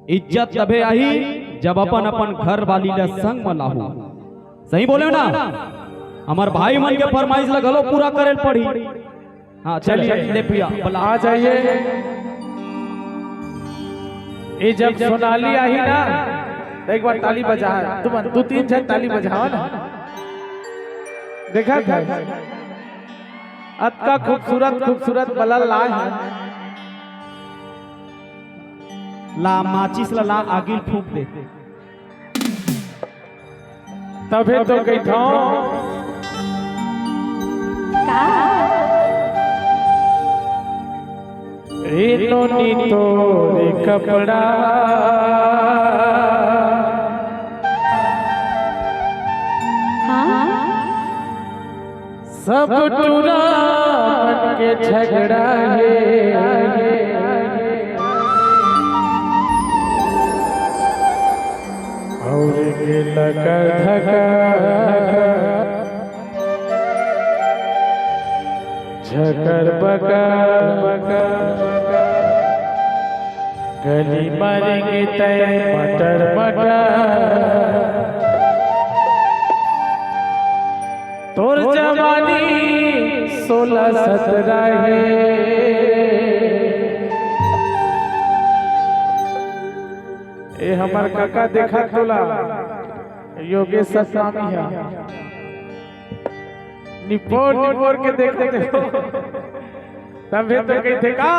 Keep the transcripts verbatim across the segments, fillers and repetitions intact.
इज्जत तभे आही, जब अपन अपन घर वाली ला संग म लाहू। सही बोले ना? हमर भाई मन के फरमाइश ला घलो पूरा करे ल पड़ही। हाँ, चलिए, चलिए। ले भैया, बुला। आ जाइए। ये जब सोनाली आही ना, तो एक बार ताली बजा, तुम दू तीन झन ताली बजाओ ना। देखा था, अतका खूबसूरत, खूबसूरत बलल लाए हैं। ला माचिस ला, ला आगिल फूंक दे। तभे तो कहिथौं। का? ए नोनी तोरे कपड़ा। हाँ? सब टूरा मन के झगड़ा हे। और के लकर धकर, झकर बकर, गली मारेंगे तय मटर मटर। तोर जवानी सोलह सतरा हे। ए हमर काका देखा तोला, योगेश सतनामी हे। निपोर निपोर के देखते हो। तभे तो कहिथे का?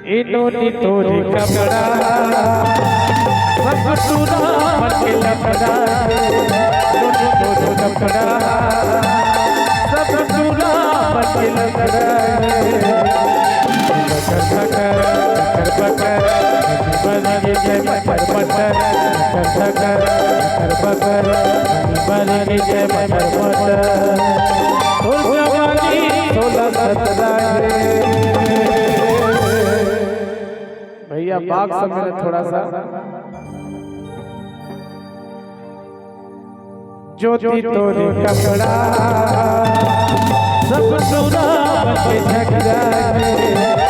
ए नोनी तोरे कपड़ा, सब टूरा मन के लफड़ा। नोनी तोरे कपड़ा, सब टूरा मन के लफड़ा। लकर धकर, लकर बकर, बन के जय मटर मटर। लकर धकर, लकर बकर, बन के जय मटर मटर। तोर जवानी सोलह सतरा हे। भैया, बाग सम्मेलन थोड़ा सा। ज्योति तोरे कपड़ा, सब टूरा मन के झगड़ा हे।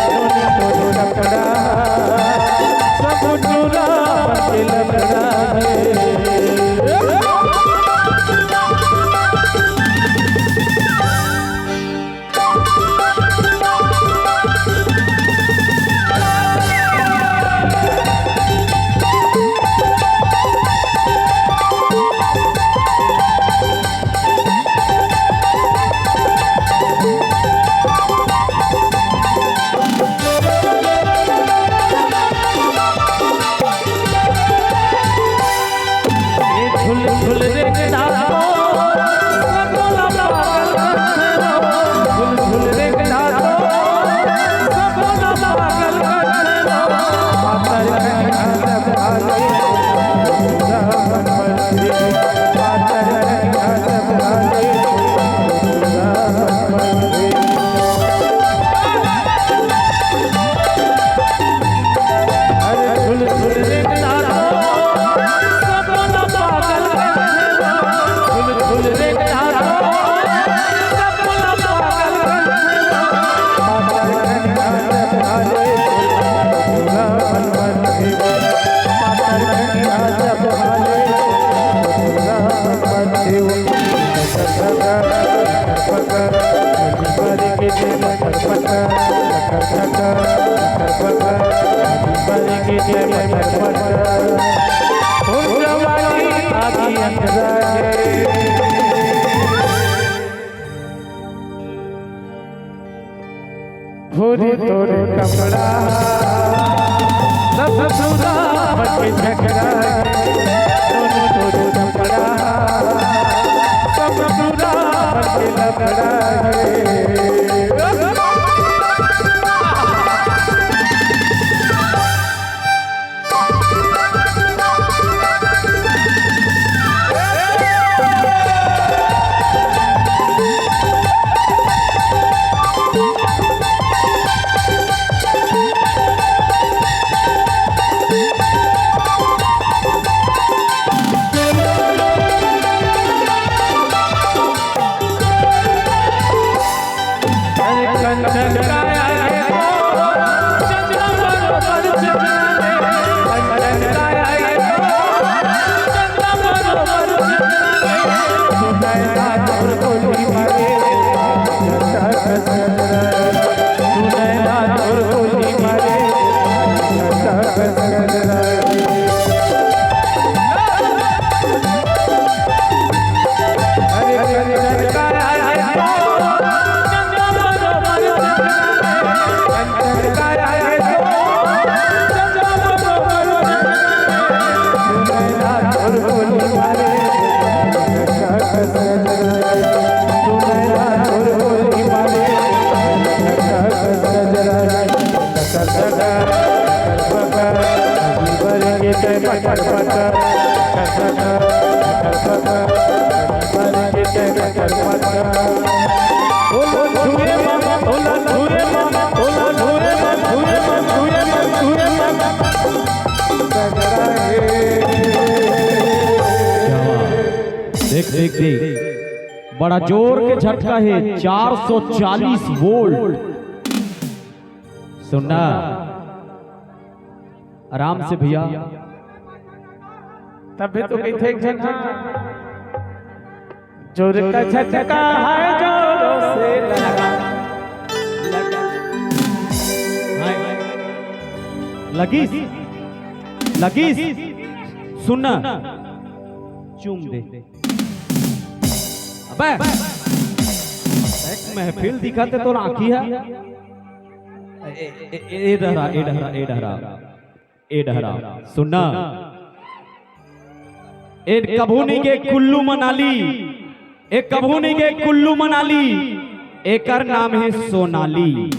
ज्योति तोरे कपड़ा, सब टूरा मन के लफड़ा हे। भूरी तोर कपड़ा, सब टूरा मन के झगड़ा। भूरी तोर कपड़ा, सब टूरा मन के लफड़ा। देख, देख, देख, बड़ा जोर के झटका हे, चार सौ चालीस वोल्ट। सुनना, आराम से भैया। तब भी तो कही थे एक झन, हाँ। जोर का झटका है, जोरों से लगा। लगा। हाँ। लगिस, लगिस, सुनना, चूम दे। अबे, एक महफिल दिखा ते तो राखी है। ए, ए, ए, ए डहरा, ए डहरा, ए डहरा, ए डहरा, सुनना। ए कभू नहीं गे कुल्लू मनाली, ए कभू नहीं गे कुल्लू मनाली, एकर नाम है सोनाली।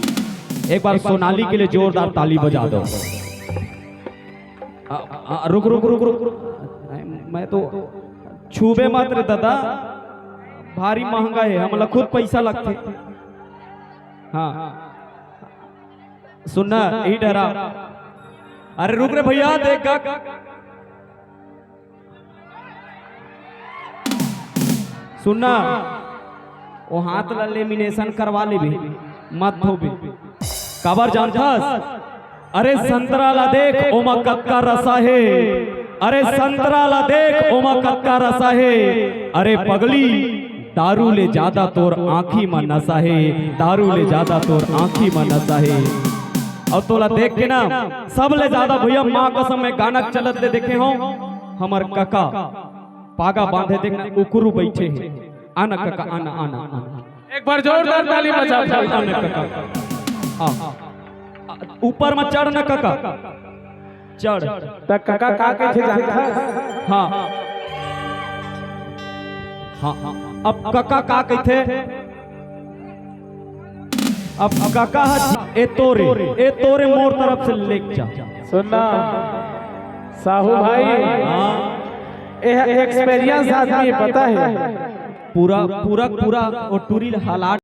एक बार सोनाली के लिए जोरदार ताली बजा दो। आ, आ, रुक, रुक, रुक, रुक, रुक। मैं तो छूबे मत रे दादा, भारी महंगा है, हमला खुद पैसा लगथे। हाँ, सुनना, यही डहरा। अरे रुक रे भैया, देख का, सुनना, वो हाथ ला लेमिनेशन करवा लेबे, मत धोबे। काबर जानथस? अरे संतरा ला देख, ओमा कतका रसा हे। अरे संतरा ला देख, ओमा कतका रसा हे। अरे पगली, दारू ले जादा तोर आँखी म नसा हे, दारू ले जादा तोर आँखी म नसा हे। अउ तोला देख के ना, सबले जादा भैया, माँ कसम, मैं गाना चलत ले देखे हँव, हमर कका पागा बांधे, देखना, उकरू बइठे हे। आना कका, आना, आना, आना। एक बार जोरदार ताली बजा, आना कका। आ, आ, ऊपर म चढ़ ना कका, चढ़। त कका का कहिथे जानथस? हाँ। हाँ, हाँ। अब कका का कहिथे? अब कका ह, ए तोरे, ए तोरे मोर तरफ से लेके जा। सुनना, साहू भाई, हाँ। ए एक्सपीरियंस आदमी, पता है। पूरा, पूरा, पूरा ओ टूरी हालात